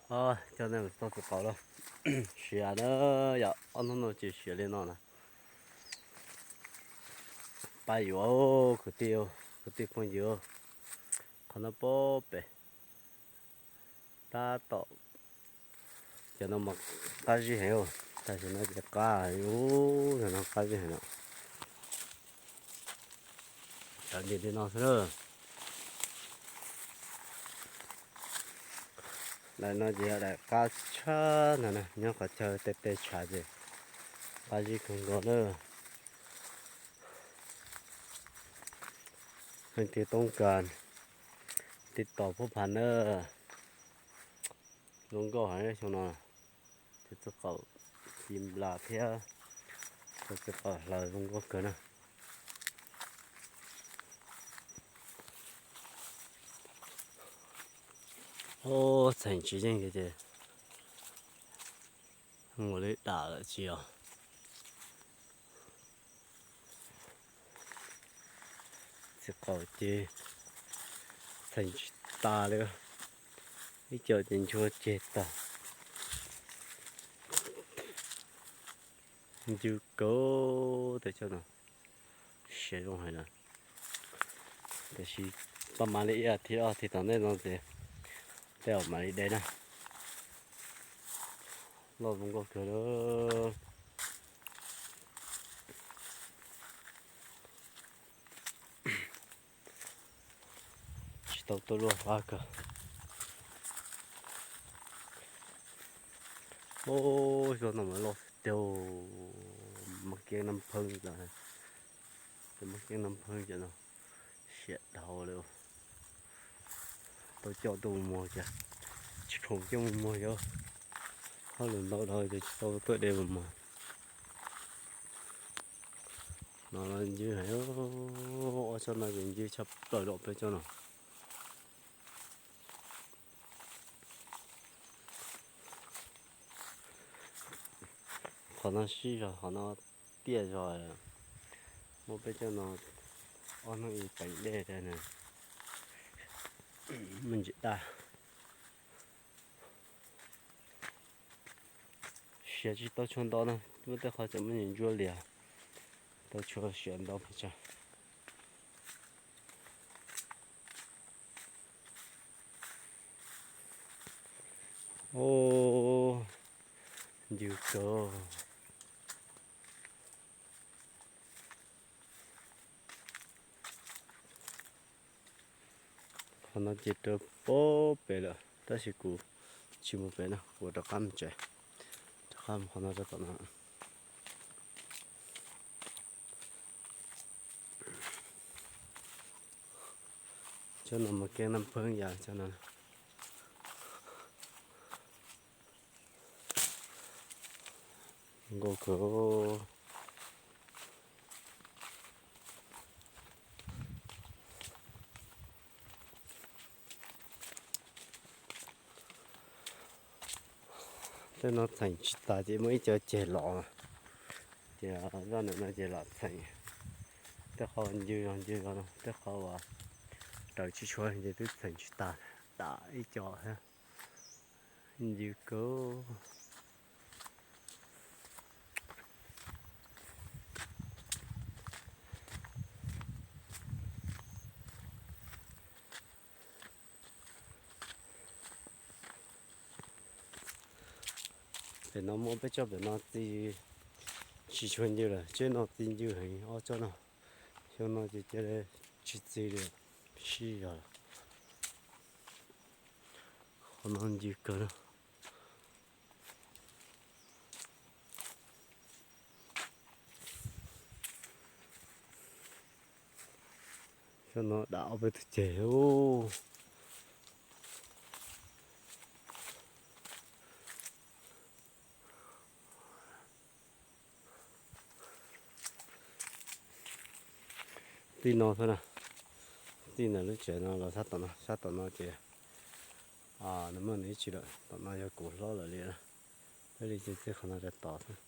Coj nej mus txog txiv qaub lawm. Siav na, yog ob hnub no ces siav li no na. Pab yuav, kwv tij, kwv tij phooj ywg, qhov no pem tab tom, cov no mas qab zib heev, tam sim no ces qab, ub, no qab zib heev no. Cov ntim li no xwb na. Daim no ces yog daim qab tshaj no na, nyob qhov chaw tej teb tshav ces qab zib kawg nkaus na. Leej twg toob kas tiv tauj pub phav na. Zoo nkauj heev xyoo no, cov txiv qaub ci nplas thiab cov txiv qaub hlaws zoo nkauj kawg na. Ub, txheem tsis yeej li ces mus li dam lawm tsis yog. Txiv qaub ces txheem tsis tas li, ib co ces nchuav ceg tag. Ncw kawg tej tsob no, siav zoo heev na. Tiam sis pab mam li ib as thiv ob thiv tom ntej no ces tej zaum mam li de na. Loj zoo nkauj kawg na. Tsis tau tuaj luaj fab kawg. Ub, xyoo no mas loj tiag, mas keeb nab pheeb, mas keeb nab pheeb cov no siav dhau li. Tau coj tuaj mus muag cas, tsis khoom coj mus muag yog hauj lwm ntau dhau ces tsis tau tuaj de mus muag. No ncw heev, ob tsob no ces ncw tshaj plaws rau peb tsob no. Qhov no sib zog, qhov no tiaj zog, muaj peb tsob no ob hnub ib peem dej rau na, me ntsis daj. Siav tsis tau tshuav ntau na, muaj tej qhov tseem muaj ntsis ntsuab lias, tau tshuav siav ntau pes tsawg. Ub, ncw kawg. Qhov no ces rau pem lawm tab sis kuv tsis mus pem no, kuv rov qab mus tsev, rov qab mus qhov no rau tom no. Tsob no mas keeb nab pheeb yam tsob no. Nkauj kawg. Tej no txheem tsis tas ces muaj ib co ceg los, ces zaj ntawm no ces lam txheem. Tej qhov ncw zog ncw zog no, tej qhov uas raws tsis tshua ces twb txheem tsis tas, dam ib co thiab. Ncw kawg. Pem no muaj peb tsob pem no txi tsis tshua ncw lawm, tsob no txi ncw heev ob tsob no. Xyoo no ces cia li tsis txi li, sib zog lawm. Qhov no ncw kawg na. Xyoo no dam ob peb tug ceg. Tij no xwb na, tij ntawm lub tsev no los sab tom no, sab tom no ces nws muaj nws ib tsi lawm, tom no yog kuv hlob lawm li na. Thiaj li ces txij qhov no rau tod xwb.